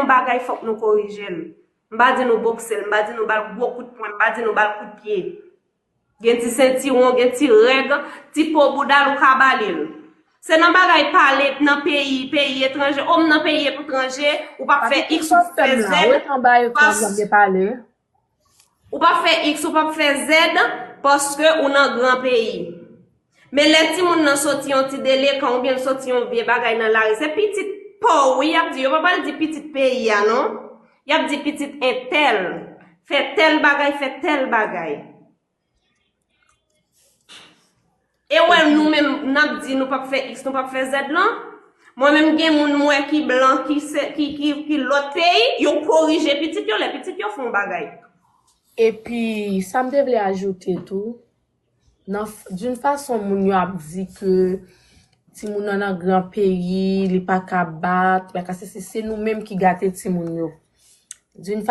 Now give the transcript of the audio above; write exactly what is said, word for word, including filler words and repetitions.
bagay fòk nou korije l. M pa di nou bokse l, m pa di nou ba l gwo kout pwen, m pa di nou ba l kout pye. Gen ti sentiwon, gen ti règ, ti po bouda l ou ka ba li l. Se nan bagay pale nan peyi, peyi etranje, o m nan peyi etranje, ou p ap fè X, ou p ap fè Z, pas- pale. Ou p ap fè X, ou p ap fè Z, paske ou nan gran peyi. Men lè timoun nan soti yon ti delekan oubyen l soti yon vye bagay nan lari, se pitit pa w wi y ap di, yo pa pral di pitit peyi a non. Y ap di pitit entèl, fè tèl bagay, fè tèl bagay. E wè nou menm n ap di nou p ap fè X, nou p ap fè Z lan. Mwen menm gen moun m wè ki blan, ki se ki ki ki lòt peyi, yo korije pitit yo lè pitit yo fè yon bagay. Epi sa m te vle ajoute tou, nan d'une façon moun yo ap di ke timoun nan nan gran peyi, li pa ka bat, pa ka sesi, se nou menm ki gate timoun yo. D'une